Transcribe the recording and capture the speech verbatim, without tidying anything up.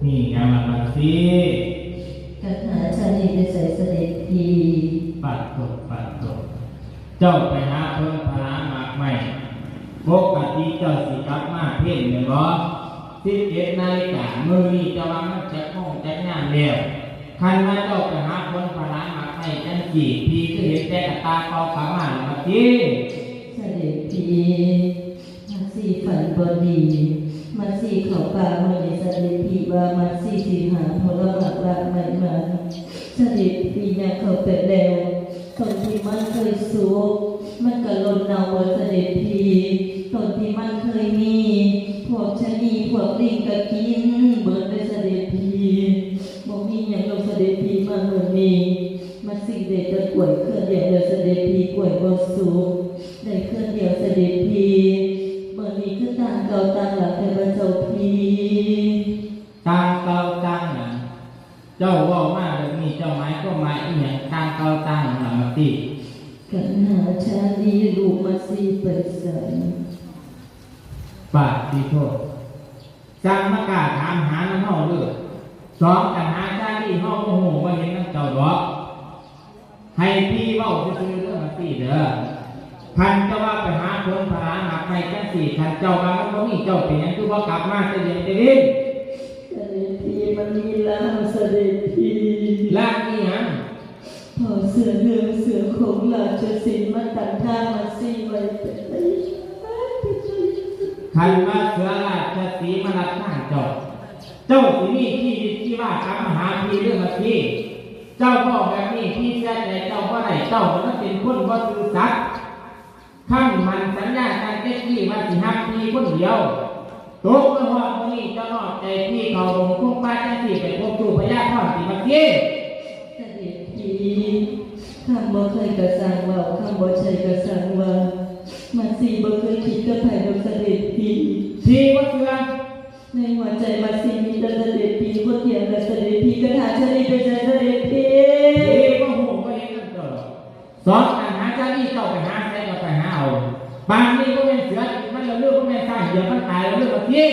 นี่ยังละมังสี คาถาชาลีไปใส่เสด็จพี่ ปัดตกปัดตก เจ้าไปหาเพิ่นพระหมากไม้ ปกติเจ้าสิกลับมาเพิ่นแม่นบ่ สิบเอ็ดนาฬิกา มื้อนี้เจ้าว่ามันจักโมงจักยามแล้ว คันว่าเจ้าไปหาเพิ่นพระหมากไม้จังซี่ พี่คือเห็นแต่กระตาเปล่ากลับมาละมังสี เสด็จพี่ มัดสีฝันบ่ดี มัดสีเข้าป่ามื้อนี้เสด็จพี่ว่ามัดสีสิหาผลหมากรากไม้มา เสด็จพี่ย่างเข้าไปแล้ว ต้นที่มันเคยสุก มันก็หล่นเน่าเบิดเสด็จพี่ ต้นที่มันเคยมี พวกชะนีพวกลิงก็กินเบิดเลยเสด็จพี่ บ่มีหยังดอกเสด็จพี่มามื้อนี้ มัดสีได้แต่กล้วยเครือเดียวแล้วเสด็จพี่ กล้วยบ่สุก ได้เครือเดียวเสด็จพี่ มื้อนี้คือต่างเก่าต่างหลังแท้พระเจ้าพี่ ต่างเก่าต่างหลัง เจ้าเว้ามาแบบนี้เจ้าหมายความว่าอีหยังต่างเก่าต่างหลังล่ะมังสี กันหาชาลีลูกมัดสีไปใส่ ปาดติโทษ สั่งมากล้าถามหานำเฮาเด้อ สองกันหาชาลีเฮาบ่ฮู้บ่เห็นนำเจ้าดอก ให้พี่เว้าซื่อๆเด้อมังสีเด้อ คันเจ้าว่าไปหาเพิ่นพระหมากไม้จังซี่ คันเจ้าว่ามันบ่มีเจ้าเป็นหยังคือบ่กลับมาแต่เดียวแต่เดียว เสด็จพี่มันมีลางเสด็จพี่ ลางอีหยัง พ่อเสือเหลืองเสือโขงราชสิงห์มาตัดท่ามัดสีไว้เป็นระยะ คันว่าเสือราชสีห์มาลัดทางเจ้า เจ้าสิมีชีวิตชีวากลับมาหาพี่เด้อมังสี เจ้าเว้าแบบนี้พี่เสียใจเจ้าบ่ได้ เจ้ามันเป็นคนบ่ซื่อสัตย์ คำมั่นสัญญาตั้งแต่กี้ว่าสิฮักพี่คนเดียว ตกมาฮอดมื้อนี้เจ้านอกใจพี่เข้าดงคงป่าจังซี่ไปพบสู่พญาธรติมังสี เสด็จพี่ คำบ่เคยกระสังเว้า คำบ่ใช่กระสังว่า มัดสีบ่เคยคิดกับไผดอกเสด็จพี่ พี่บ่เชื่อ ในหัวใจมัดสีมีแต่เสด็จพี่คนเดียวและเสด็จพี่คาถาชาลีไปใส่เสด็จพี่ พี่บ่ฮู้บ่เห็นนำเจ้าดอก สองกันหาชาลีเจ้าไปหาไสก็ไปหาเอา ปานนี้บ่แม่นเสือกินมันแล้วเด้อ บ่แม่นช้างเหยียบมันตายแล้วเด้อมังสี